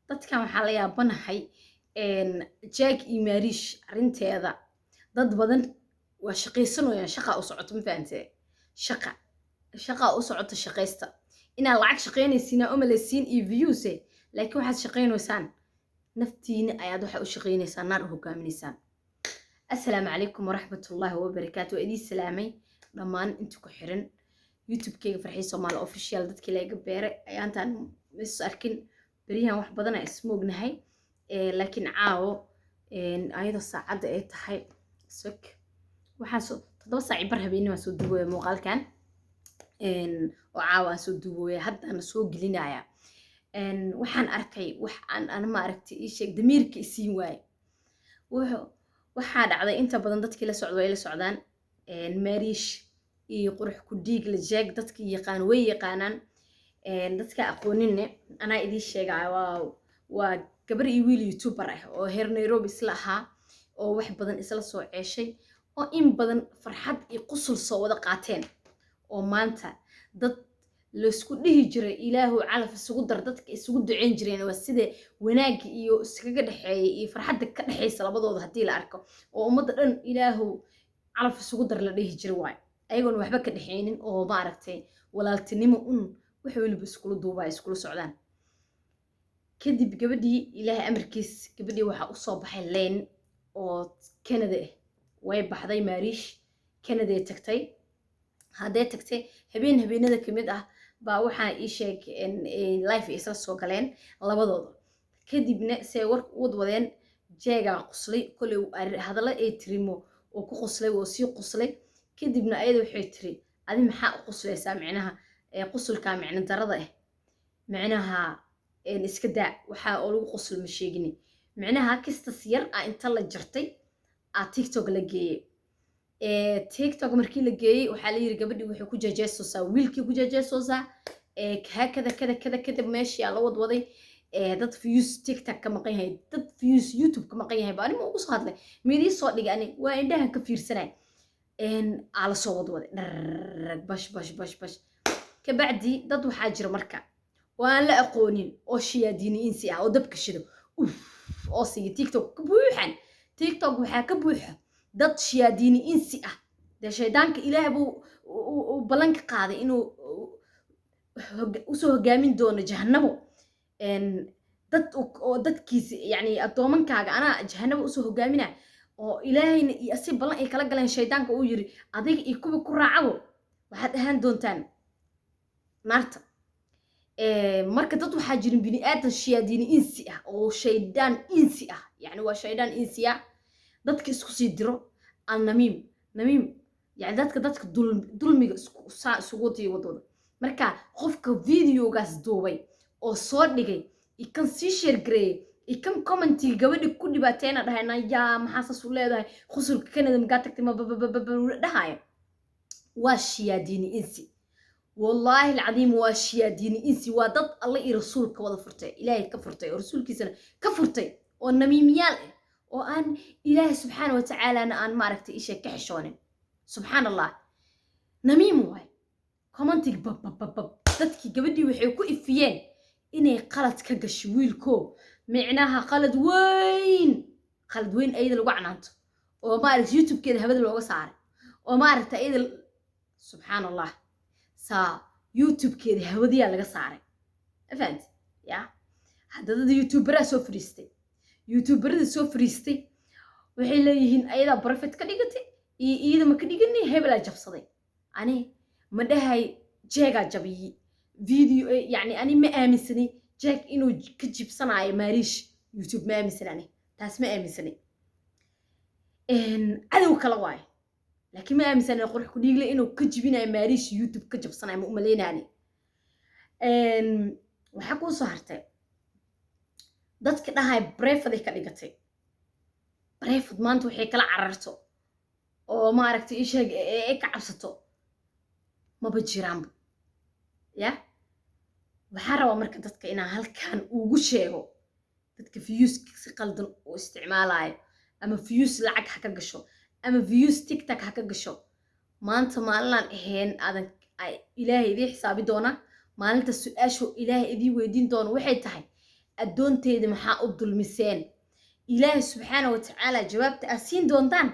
Dadkan waxaa la yaabanahay Jack iyo Maariish arrinteeda. Dad badan waa shaqaysanayaan, shaqa u socoto, ma fahantee? Shaqa, shaqa u socoto, shaqaysta. Inaad lacag shaqaynaysiin aa umalaysiin iyo views, laakiin waxaad shaqaynaysaan naftiina ayaad waxa u shaqaynaysaan, naar u hogaaminaysaan. Assalaamu calaykum waraxmatullaahi wabarakaatu. Waa idiin salaamay dhammaan inta ku xiran YouTube-keyga Farxii Soomaali Official. Dadkii laga beeray ayaantaan is arkin beryahan, wax badan aan ismoognahay, laakiin caawo ayadoo saacadda ay tahay sog waxaan soo 7 saac bar habeenimo aan soo duubaya muuqaalkan, oo caawa aan soo duubaya, haddana soo gelinaya. Waxaan arkay wax aan ana maaragtay ii sheeg damiirka isiin waaye. Waxaa dhacday, inta badan dadkii la socda way la socdaan, Maariish iyo Qurux ku Dhiig la Jeeg dadkii yaqaan way yaqaanaan. Dadka aqooninne anaa idiin sheegaya. Waa gabar iyo wiil YouTuber ah oo heer Nairobi isla ahaa, oo wax badan isla soo ceeshay, oo in badan farxad iyo qusul soo wada qaateen, oo maanta dad laysku dhihi jiray "Ilaahu calaf isugu dar" dadka isugu duceyn jireen. Waa sida wanaagga iyo iskaga dhexeeya iyo farxadda ka dhexeysa labadooda haddii la arko, oo ummadda dhan "Ilaahu calaf isugu dar" la dhihi jiray waayo, ayagoon waxba ka dhexeynin, oo maaragtay walaaltinimo un wax weliba iskula duubaya, iskula socdaan. Kadib gabadhii, Ilaahay amarkiis, gabadhii waxaa usoo baxay leen oo Canada ah. Way baxday Maariish, Canada tagtay. Haddee tagtay, habeen habeenada kamid ah baa waxaa ii sheeg live isla soo galeen labadooda. Kadibna see war wadwadeen, Jeegaa quslay koley hadallo ay tirimo oo ku quslay oo sii quslay. Kadibna ayada waxay tiri: "Adi maxaa u quslaysaa? Micnaha qusulkaa micno darada ah, micnaha iska daa, waxaa oo lagu quslo ma sheegini." Micnaha kistas yar ah inta la jartay aa TikTok la geeyey. TikTok markii la geeyey, waxaa la yiri gabadhii waxay ku jeejeesoosaa wiilkii, ku jeejeesoosaa haakada kada kada. Kadib meeshii aa la wadwaday, dad views TikTok ka maqan yahay, dad views YouTube ka maqan yahay ba anima ugu soo hadlay, midii soo dhigay, ani waa indhahan ka fiirsanay, aa la soo wadwaday dharrag bash bash bash bash. Kabacdi dad waxaa jira marka oo aan la aqoonin oo shiyaadiini insi ah oo dabka shido uf oo siiya. TikTok ka buuxan, TikTok waxaa ka buuxa dad shiyaadiini insi ah. Dee shaydaanka Ilaah buu u ballan ka qaaday inuu usoo hogaamin doono jahanabo dad oo dadkiisa, yacni addoomankaaga anaa jahanabo usoo hogaamina, oo Ilaahayna iyo asi ballan ay kala galeen. Shaydaanka uu yiri: "Adiga iyo kuwa ku raacabo waxaad ahaan doontaan naarta." Marka dad waxaa jirin bini aadan shiyaadiini insi ah oo shaydaan insi ah, yacni waa shaydaan insi ah, dadka isku sii diro, alnamiim namiim, yani dadka dulmiga saa isugu dii wadooda. Marka qofka videogaas duubay oo soo dhigay iyo kan sii share gareeyey iyo kan commentiga gabadhi ku dhibaateena dhahayna yaa maxaa saas u leedahay, khusulka Canada magaa tagtay, ma dhahaya, waa shiyaadiini insi. Wallaahi alcadiim, waa shiyaadiini insi. Waa dad Alle iyo rasuulka wada furtay, Ilaahay ka furtay oo rasuulkiisana ka furtay, oo namiimiyaal ah, oo aan Ilaahay subxaana wa tacaalana aan maaragtay isha ka xishoonin. Subxaan Allah, namiim waay. Commentig babbabab dadkii gabadhii waxay ku ifiyeen inay qalad ka gasho wiilko, micnaha qalad weyn, qalad weyn ayada lagu canaanto, oo maaragta YouTube-keeda hawada looga saaray, oo maaragta ayada, subxaan Allah, saa YouTube-keeda hawadiyaa laga saaray. Fahanti ya? Hadda dad YouTuberaa soo fariistay, YouTuberada soo fariistay waxay leeyihiin ayadaa private ka dhigatay iyo iyada ma ka dhigani, hebelaa jabsaday. Ani ma dhahay Jeegaa jabiyey video, yani ani ma aaminsani Jeeg inuu ka jibsanaayo Maariish YouTube, ma aaminsani ani taas, ma aaminsani. Cadow kale waayo, laakiin ma aaminsani Qurux ku Dhiigle inuu ka jibinayo Maariish YouTube, ka jabsanayo ma umaleynaani. Waxaa kuu soo hartay dadka dhahay private ka dhigatay. Private maanta waxay kala cararto oo maaragtay isheeg ee ka cabsato maba jiraanba. Ya waxaa rabaa marka dadka inaan halkan ugu sheego, dadka views si qaldan u isticmaalayo, ama views lacag ha ka gasho ama views TikTok ha ka gasho, maanta maalinaan ahayn aadan Ilaahay idii xisaabi doona. Maalinta su-aashu Ilaahay idii weydiin doono waxay tahay Addoonteeda maxaa u dulmiseen? Ilaahay subxaana wa tacaala jawaabta aad siin doontaan,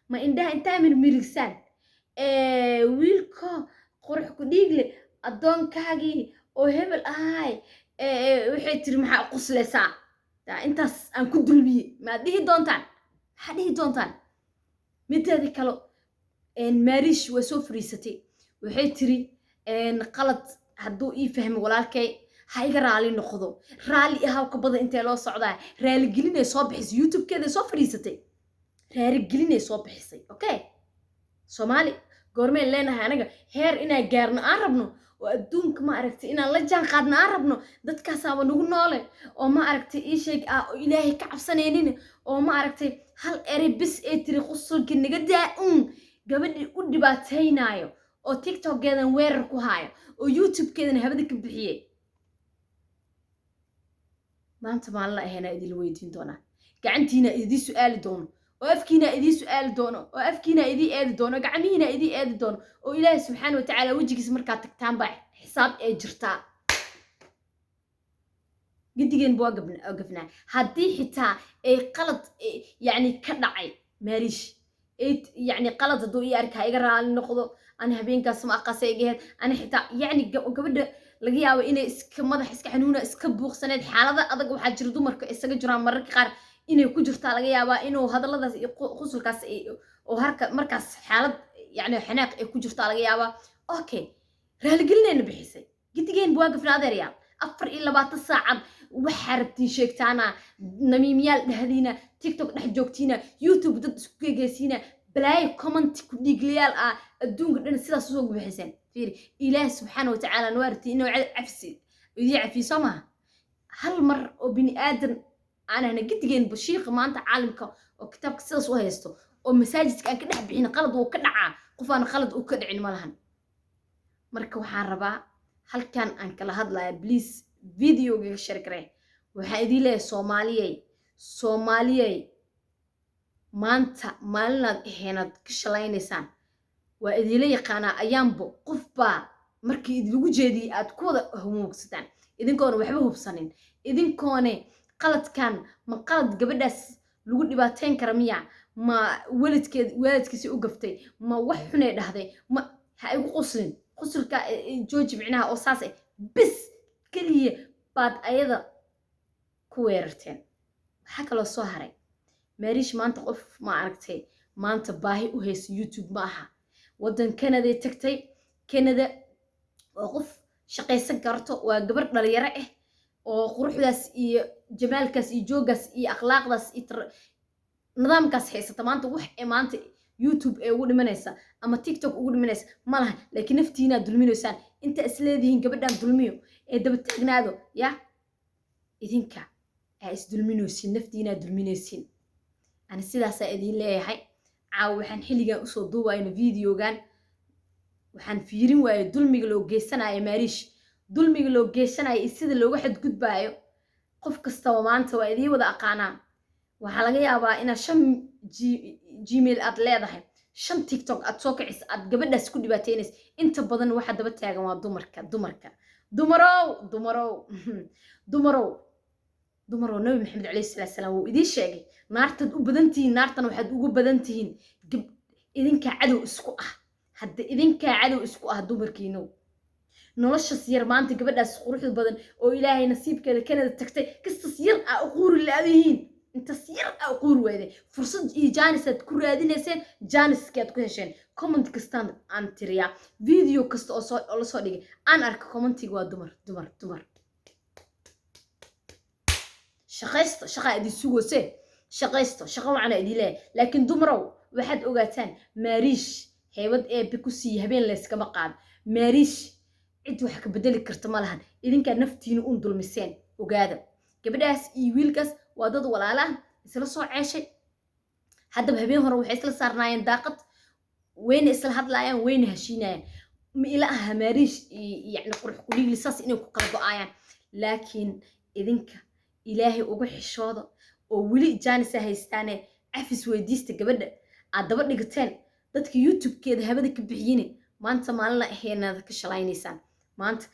ma indhaha intaa mirmirigsaan, wiilko qurux ku dhiigle, addoonkaagii oo hebel ahaay, waxay tiri, maxaa u quslaysaa? Intaas aan ku dulmiyey, maad dhihi doontaan? Maxaa dhihi doontaan? Mideeda kale, Maariish waa soo fariisatay, waxay tiri, qalad hadduu ii fahmi walaalkay, ha iga raali noqdo, raali ahaw. Ka badan intee loo socdaa? Raaligelinay soo bixisay, YouTube-keeday soo fadhiisatay, raaligelinay soo bixisay. Okay, Soomaali goormeen leenahay anaga heer inaan gaarno aan rabno oo adduunka, ma aragtay, inaan la jaan qaadno aan rabno? Dadkaasaaba nagu noole oo, ma aragtay, ii sheeg ah oo Ilaahay ka cabsanaynin oo, ma aragtay, hal erey bis ee tiri, "Qusulka naga daa uun," gabadhii u dhibaataynaayo oo TikTokgeedan weerar ku haayo oo YouTube-keedan habada ka bixiyey. Maanta maalin ahaynaa idinla weydiin doonaa, gacantiina idii su-aali doono oo afkiina idii su-aali doono oo afkiina idii eedi doono, gacmihiina idii eedi doono, oo Ilaahay subxaana wa tacaala wejigiisa markaad tagtaan baa xisaab ee jirtaa. Gidigeenba waa gafnaa. Haddii xitaa ay qalad yacni ka dhacay Maariish, yacni qalad hadduu ii arka, ha iga raali noqdo. Ani habeenkaas ma aqaasa iga ahayd. Ani xitaa yacni gabadha laga yaabo inay iska madax iska xanuuna, iska buuqsaneed. Xaalada adag waxaa jira dumarka isaga jiraan mararka qaar inay ku jirtaa. Laga yaabaa inuu hadalladaas iyo qusulkaas oo harka markaas xaalad yacni xanaaq ay ku jirtaa laga yaabaa. Okay, raaligelinayna bixisay. Gidigeen waa gafna, adeeryaal. 24 saacad waxaa rabtiin sheegtaana, namiimyaal dhehdiina, TikTok dhex joogtiina, YouTube dad isku gegeysiina, balaayo comment ku dhiiglayaal ah, adduunka dhan sidaas usoo bixiseen. Fiiri, Ilaahi subxaana watacaala waa rabtiin inuu cafsi idii cafiyo, soo maha? Hal mar oo bini aadan aan ahna gidigeen bashiiqa maanta caalimka oo kitaabka sidaas u haysto oo masaajidka aan ka dhex bixin, qalad wuu ka dhacaa. Qof aan qalad uu ka dhicin ma lahan. Marka waxaan rabaa halkan aan kala hadlaya, please videogaga share garee. Waxaan idiin leeyahay, Soomaaliyey, Soomaaliyey, maanta maalinaad aheenaad ka shalaynaysaan. Waa idiinla yaqaanaa, ayaanbo qof baa markii idinlagu jeediyey aad ku wada humuugsataan idinkoona waxba hubsanin, idinkoone qaladkan ma qalad gabadhaas lagu dhibaateyn kara miya? Ma walidkeed waalidkiisi u gaftay? Ma wax xunay dhahday? Ma ha igu quslin, qusulka jooji micnaha oo saas ah bis keliya baad ayada ku weerarteen. Waxaa kaloo soo haray, Maariish maanta qof, ma aragtay, maanta baahi u haysa YouTube ma aha. Waddan Canaday tagtay. Canada waa qof shaqaysan karto, waa gabar dhalinyaro ah oo quruxdaas iyo jamaalkaas iyo jooggaas iyo akhlaaqdaas iyo nidaamkaas haysata. Maanta wax ee maanta YouTube ee ugu dhimanaysa ama TikTok ugu dhimanaysa ma laha, laakiin naftiinaad dulminaysaan. Inta isleedihiin gabadhan dulmiyo ee daba taagnaado, ya idinka aa isdulminaysiin, naftiinaad dulminaysiin. Ani sidaasaa idiin leeyahay. Caawa waxaan xilligan usoo duubayno videogan, waxaan fiirin waaye dulmiga loo geysanayo Maariish, dulmiga loo geysanayo iyo sida looga xadgudbaayo. Qof kastaba maanta waa idiin wada aqaanaa. Waxaa laga yaabaa inaad shan Gmail aad leedahay, shan TikTok aad soo kicisa, aad gabadhaas ku dhibaateynaysa. Inta badan waxa daba taagan waa dumarka. Dumarka, dumarow, dumarow, dumarow, dumarow, Nabi Maxamed calayhi salaatu salaam wuu idiin sheegay naartaad u badan tihiin. Naartan waxaad ugu badan tihiin idinkaa cadow isku ah. Hadda idinkaa cadow isku ah, dumarkiinow. Noloshas yar maanta gabadhaas quruxda badan oo Ilaahay nasiibkeeda Kanada tagtay, kastas yar aa u quuri la-dihiin, intaas yar aa u quuri waayday. Fursad iyo jaanis aad ku raadinayseen, jaaniski aad ku hesheen. Comment kastaan aan tiriyaa, video kasta oo lasoo dhigay aan arka, commentiga waa dumar, dumar, dumar. Shaqaysto, shaqaa idin sugose, shaqaysto, shaqo wacana idin leeyahay. Laakiin dumarow, waxaad ogaataan Maariish heybad eebbe ku siiye habeen layskama qaado. Maariish cid wax ka bedeli karta ma lahan. Idinkaa naftiina un dulmiseen, ogaada. Gabadhaas iyo wiilkaas waa dad walaala ah, isla soo ceeshay. Haddaba habeen hore waxay isla saarnaayeen daaqad, wayna isla hadlaayaan, wayna heshiinayaan. Ma ila aha Maariish yacni qurux kudhiigli saas inay ku kala go-aayaan. Laakiin idinka Ilaahay uga xishooda oo weli jaanisa haystaane cafis weydiista gabadha aad daba dhigateen, dadka YouTube-keeda habada ka bixiyine. Maanta maalina aheenaad ka shalaynaysaan. Maanta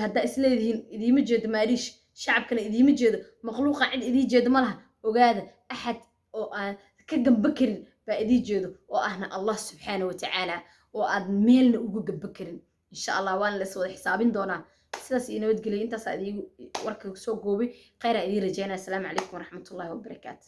haddaa isleedihiin idiima jeedo Maariish. Shacabkana idiima jeedo, makhluuqa cid idii jeedo ma laha. Ogaada, axad oo aan ka gamba karin baa idii jeedo, oo ahna Allah subxaana wa tacaala, oo aad meelna uga gamba karin. Insha Allah waana la is wada xisaabin doonaa. Sidaas iyo nabadgelyo. Intaasaa idiin warka soo goobay. Khayraa idiin rajaynaya. Asalaamu calaykum waraxmatullahi wabarakaatu.